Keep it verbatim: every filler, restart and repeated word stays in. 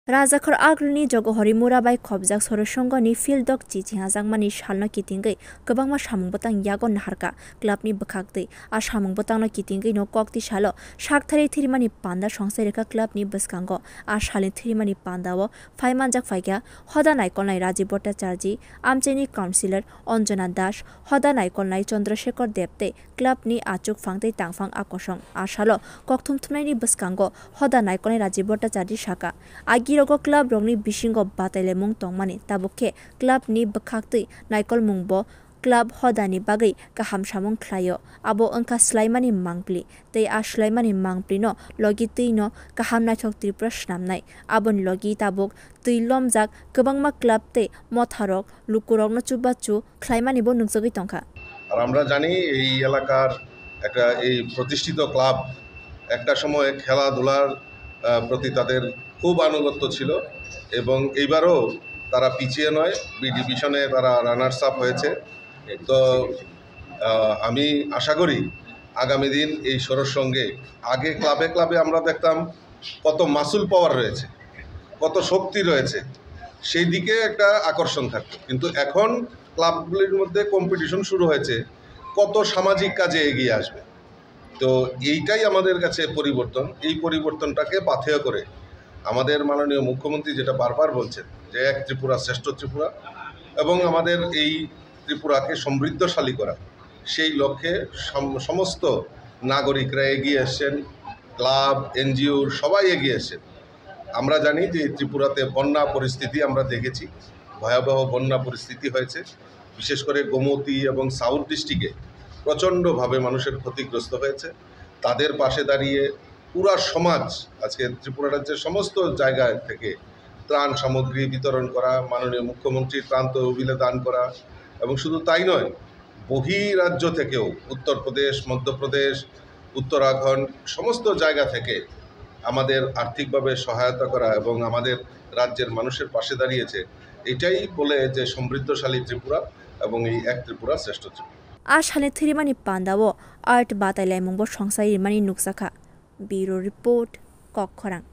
Rajakhor agroni Jogohori Mura bai khopjak Sorosongoni field dok chichi hajakmani salno kitingwi kwbangma samung bwtang yago naharkha clubni bwkhaktwi. A samung bwtangno kitingwino kokti salo sakthari thirimani panda songsai rwkha clubni bwskango. A salni thirimani pandao phai manjak phaikha hoda naikolnai Rajiv Bhattacharjee, amchaini councillor Anjana Das, hoda naikolnai Chandrasekhar Deb tei clubni achukphang tei tangphang akosong. A salo kokthum thumnaini bwskango hoda naikolnai Rajiv Bhattacharjee sakha, agirogo clubrokni bisingo batailaimung tongmani, tabuk khe clubni bwkhaktwi naikolmungbo club hodani bagwi kaham samung khlaio. Abo wngkha swlaimani mangpli tei a swlaimani mangplino logi twino kaham naithok Tripura swnamnai. Aboni logi tabuk twi lomjak kwbangma club tei motharok lukurokno chubachu khlaimanibo nukjagwi tongkha. আর আমরা জানি এই এলাকার একটা এই প্রতিষ্ঠিত ক্লাব একটা সময় খেলাধুলার, আহ, প্রতি তাদের খুব আনুগত্য ছিল এবং এইবারও তারা পিছিয়ে নয়, বি ডিভিশনে তারা রানার্স আপ হয়েছে। তো, আহ, আমি আশা করি আগামী দিন এই সরোর সঙ্গে আগে ক্লাবে ক্লাবে আমরা দেখতাম কত মাসল পাওয়ার রয়েছে, কত শক্তি রয়েছে, সেই দিকে একটা আকর্ষণ থাকতো। কিন্তু এখন ক্লাবগুলির মধ্যে কম্পিটিশন শুরু হয়েছে, কত সামাজিক কাজে এগিয়ে আসবে। তো এইটাই আমাদের কাছে পরিবর্তন। এই পরিবর্তনটাকে পাথেয় করে আমাদের মাননীয় মুখ্যমন্ত্রী যেটা বারবার বলছেন যে এক ত্রিপুরা শ্রেষ্ঠ ত্রিপুরা এবং আমাদের এই ত্রিপুরাকে সমৃদ্ধশালী করা, সেই লক্ষ্যে সম-, সমস্ত নাগরিকরা এগিয়ে এসছেন, ক্লাব, এনজিও সবাই এগিয়ে এসছেন। আমরা জানি যে ত্রিপুরাতে বন্যা পরিস্থিতি আমরা দেখেছি, ভয়াবহ বন্যা পরিস্থিতি হয়েছে। বিশেষ করে গোমতী এবং সাউথ ডিস্ট্রিক্টে প্রচণ্ডভাবে মানুষের ক্ষতিগ্রস্ত হয়েছে। তাদের পাশে দাঁড়িয়ে পুরা সমাজ আজকে ত্রিপুরা রাজ্যের সমস্ত জায়গা থেকে ত্রাণ সামগ্রী বিতরণ করা, মাননীয় মুখ্যমন্ত্রীর ত্রাণ তহবিলে দান করা এবং শুধু তাই নয়, বহিরাজ্য থেকেও উত্তরপ্রদেশ, মধ্যপ্রদেশ, উত্তরাখণ্ড সমস্ত জায়গা থেকে আমাদের আর্থিকভাবে সহায়তা করা এবং আমাদের রাজ্যের মানুষের পাশে দাঁড়িয়েছে, এটাই বলে যে সমৃদ্ধশালী ত্রিপুরা এবং এই এক ত্রিপুরা শ্রেষ্ঠ Tripura. A salni thirimani pandao art batailaimungbo songsai rimani nukjakha. Bureau Report, Kokkhorang.